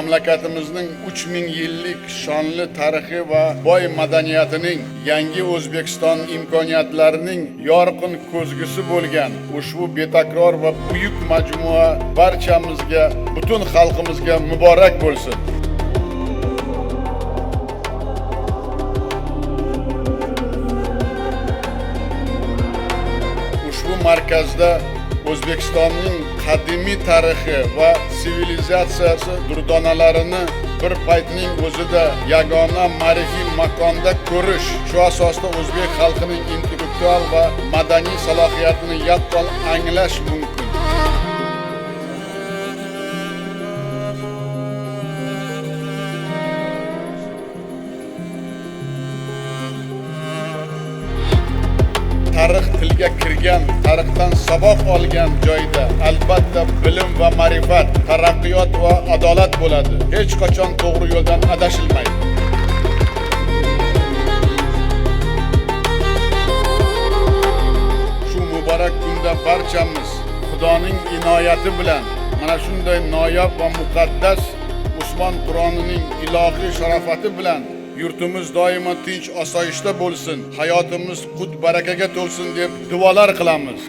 Mamlakatimizning 3000 yillik shonli tarixi va boy madaniyatining, yangi O'zbekiston imkoniyatlarining yorqin ko'zgusi bo'lgan ushbu betakror va buyuk majmua barchamizga, butun xalqimizga muborak bo'lsin. Ushbu markazda O'zbekistonning qadimiy tarixi va sivilizatsiyasi durdonalarini bir paytning o'zida yagona ma'rifiy makonda ko'rish, shu asosda o'zbek xalqining intellektual va madaniy salohiyatini yaqqol anglash mumkin. Tarix tilga kirgan, tarixdan saboq olgan joyda albatta bilim va ma'rifat, taraqqiyot va adolat bo'ladi. Hech qachon to'g'ri yo'ldan adashilmaydi. Shu muborak kunda barchamiz Xudoning inoyati bilan mana shunday noyob va muqaddas Usmon Qur'onining ilohiy sharofati bilan yurtimiz doimo tinch osoyishta bo'lsin, hayotimiz qut barakaga to'lsin deb duolar qilamiz.